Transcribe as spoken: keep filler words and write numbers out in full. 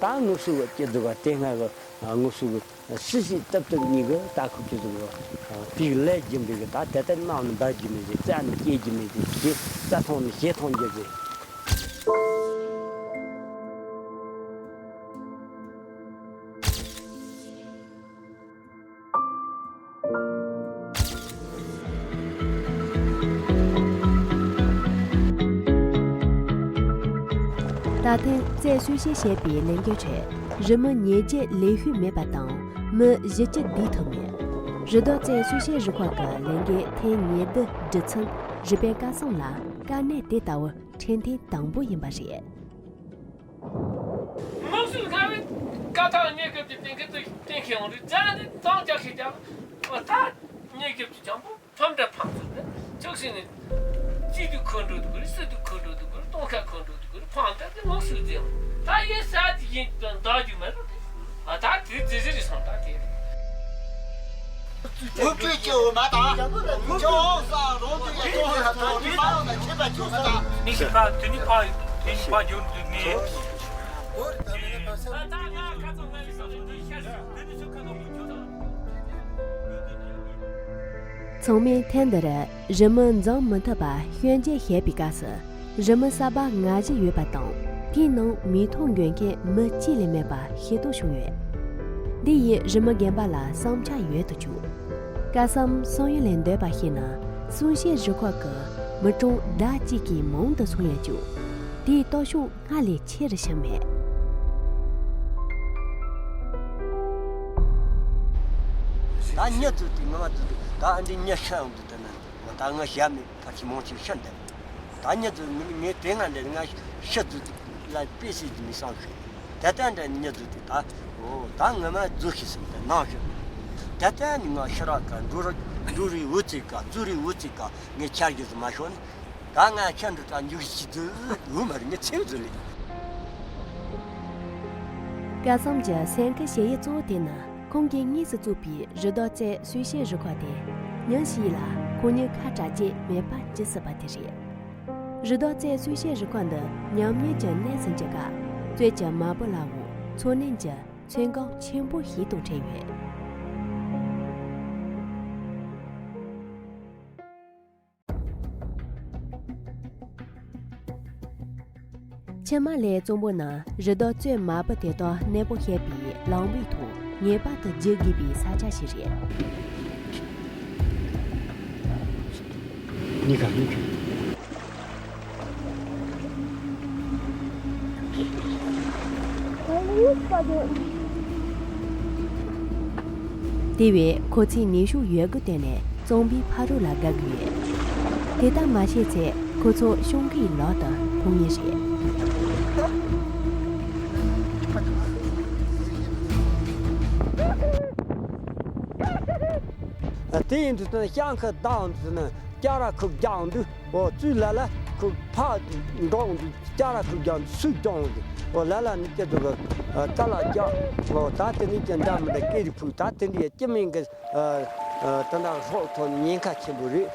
ད་ངུ་སུ་གི་ཅི་འདུག་ག་དེ་སྔ་གི་ངུ་སུ་གི་སི་སི་སྟབས་སྟབས་གཉིས་གི་ད་ཁུག་ཅི་འདུག་ག་དེ་གི་ལས་རྒྱུ་མེད་གི། ད་དེ་ལྟར་ནང་ནས་འབར་རྒྱུ་མེད་ཟེར། རྩ་ནས་སྐྱེ་རྒྱུ་མེད་ཟེར། དེ་རྩ་ཐང་ནས་ཞེ་ཐང་རྒྱུ་ཟེར། ད་ཐེངས་རྩད་གསོལ་བཤད་བྱས་པའི་ལས་འགུལ་ཁྲོད་རི་མོ་ཉེས་རྒྱུ་ལས་ཤོས་མེད་པ་དང་མི་བཞི་བཅུ་བསྡུས་ཐུབ་མེད། རི་དྭགས་རྩད་གསོལ་བཤད་རུ་ཁག་གི་ལས་འགུལ་ཐེངས་ཉེར་བདུན་སྒྲུབ་མཚམས་རི་པིན་སྐལ་བཟང་ལ་དཀའ་གནད་དེ་ལྟ་བུ་འཕྲད་ཐེངས་དང་པོ་ཡིན་པ་རེད། དམག་སྲིད་སྔ་མའི་བཀའ་ཐག་གནས་སྐབས་ཀྱི་གཏན་འཁེལ་དུ་གཏན་འཁེལ་ཡོང་དུས་རྒྱ་ནི་འདང་རྒྱག་ཤེས་ཀྱང་། ཨ་ད་གནས་སྐབས་ཀྱི་ལྗང་བུ་ཕམ་འདྲ་ཕམ་ཚུལ་ནི་ཅོག་ཤེས་ནི། སྐྱིད་སྡུག་འཁོན་འགྲོ་དུ་གུར། སྲིད་དུ་འཁོན་འགྲོ་དུ་གུར། སྟོང་ཁ་འཁོན་འགྲོ་དུ་གུར། ཕམ་འདྲ་དེ་དམག་སྲིད་དེ་ཡང་ད་ཡེ་ས་དེ་ཡིན་དོན་འདང་རྒྱུ་མེད་རུང་དེ། ཨ་ད་དེ་དེ་ཟེར་རེ་སོང་ད་དེ་རེད། འུབ་ཀྱི་སྐྱེ་བོ་མ་དང་། ཅོག་ས་རོང་དུ་ཡ་ཅོག་ཡ་ཅོག་མི་མ་ཡོང་ན་ཁྱེད་པ་ཅོག་ས་དང་། ནི་ཤི་ཕ་དུ་ནི་ཕ་དུ་ནི་ཕ་འགྱུར་དུ་ནི། ཚང་མས་ཐེངས་འདིར་རི་མོ་འཛིང་མི་ཐུབ་པ་སྐྱོན་བརྗོད་བྱས་པའི་སྐབས་སུ། རི་མོ་གསར་པ་ལྔ་བཞི་ཡོད་པ་དང་། དེའི་ནང་མིག་མཐོང་འགོད་མཁན་མི་གཅིག་ལས་མེད་པ་ཤེས་རྟོགས་བྱུང་ཡོད། འདི་ཡིས་རི་མོ་རྒན་པ་ལ་བསམ་འཆར་ཡོད་དུ་བཅུག། སྐལ་བཟང་བསམ་ཡུལ་ལས་འདོད་པ་ཤེས་ན། གསོལ་བཤད་རུ་ཁག་གི་མི་གྲངས་ཟླ་གཅིག་གི་མང་དུ་སོང་ཡོད་ཀྱང་། དེའི་སྟོབས་ཤུགས་སྔར་ལས་ཆེ་རུ་ཕྱིན་མེད། ད་མྱི་ཚོ་དེ་ངོ་མ་ཚོ་དེ་ད་འདི་མྱི་ཤི་ཡོང་དུས་དེ་ན་ད་ང་ཞྭ་མེད་ཕར་ཕྱིན་མང་ཆེ་ཤི་འདི། ད་མྱི་ཚོ་ངས་དེ་ང་འདི་ང་ཤི་ཚོ་ལ་དཔེ་སྲིད་དུ་མི་བསམ་ཤེས། ད་ལྟ་འདྲ་མྱི་ཚོ་དེ་ད་འོ་ད་ངོ་མ་རྫུ་ཤི་སོང་དེ་ནང་ཤི། ད་ལྟ་ནི་ང་ཤི་རག་ག་འགྲོ་ར་འགྲོ་རི་འུ་ཚིག་ག་རྫུ་རི་འུ་ཚིག་ག་ངས་ཆར་རྒྱུ་ཚོ་མ་ཤོར་ན། ད་ང་ཁྱེད་འདི་ལྟར་འཇུག་ཞིག་ཏུ་འོ་མ་རེད། ངས་ཚེ་འཛུལ་ལེ། སྐལ་བཟང་གྱི་སེམས་ཁུར་བྱེད་ཡུལ་གཙོ་བོ་དེ་ནི་ཁོང་གིས་དངོས་སུ་བཙུགས་པའི་རི་དྭགས་རྩད་གསོལ་བཤད་རུ་ཁག་སྟེ། ཉིན་ཞིག་ལ་ཁོང་ཉིད་ཁ་གྲག་རྒྱུ་མེད་པ་ཇི་སྲིད་པ་དེ་རེད། རི་དྭགས་རྩད་གསོལ་བཤད་རུ་ཁག་འདི་ཉམས་ཉེས་ཀྱི་གནས་སུ་འགྱུར་སྐབས། རྩོད་ཀྱི་མ་བུ་ལའོ་འཚོ་གནས་ཀྱི་ཚོད་བགམ་ཆེན་པོ་ཞིག་དང་འཕྲད་ཡོད། ཕྱི་མ་ལས་གཙང་པོ་ན་རི་དྭགས་གཙོད་མ་བུ་དེ་དག་གནས་སྤོ་བྱེད་པའི་ལམ་བུའི་ཐོག་ངེས་པར་དུ་བརྒྱུད་དགོས་པའི་ས་ཆ་ཞིག་རེད། གཉིས་ཀ་གཉིས་ཀ། དེ་བས་ཁོ་ཚོས་ནུས་ཤུགས་ཡོད་རྒུ་བཏོན་ནས་གཙང་པོའི་ཕ་རོལ་ལ་བརྒལ་གི་ཡོད། དེ་ལྟར་མ་བྱས་ཚེ་ཁོ་ཚོ་གཤམ་གྱི་ལག་ཏུ་ལྷུང་ངེས་རེད། དེ་ཡིན་དུས་ཙང་ཤང་ཁ་བདག་འོང་དུས་ན་སྐྱ་ར་ཁུག་རྒྱག་འདུག་འོ་ཙུའི་ལ་ལ་ཁུག་ཕག་འགྲོག་འདུག་སྐྱ་ར་ཁུག་རྒྱག་འདུག་སུས་ཀྱང་འདུག་འོ་ལ་ལ་ནི་སྐྱ་འདུག་གི་ཀ་ལ་རྒྱག་འོ་ད་དེ་ནི་ཀྱང་འདྲ་མི་འདྲ་སྐད་རིགས་ཕུག་ད་དེ་འདྲའི་སྐྱི་མིང་གི་ད་འདྲ་སྲོག་ཐོག་ཉེན་ཁ་ཆེན་པོ་རེད།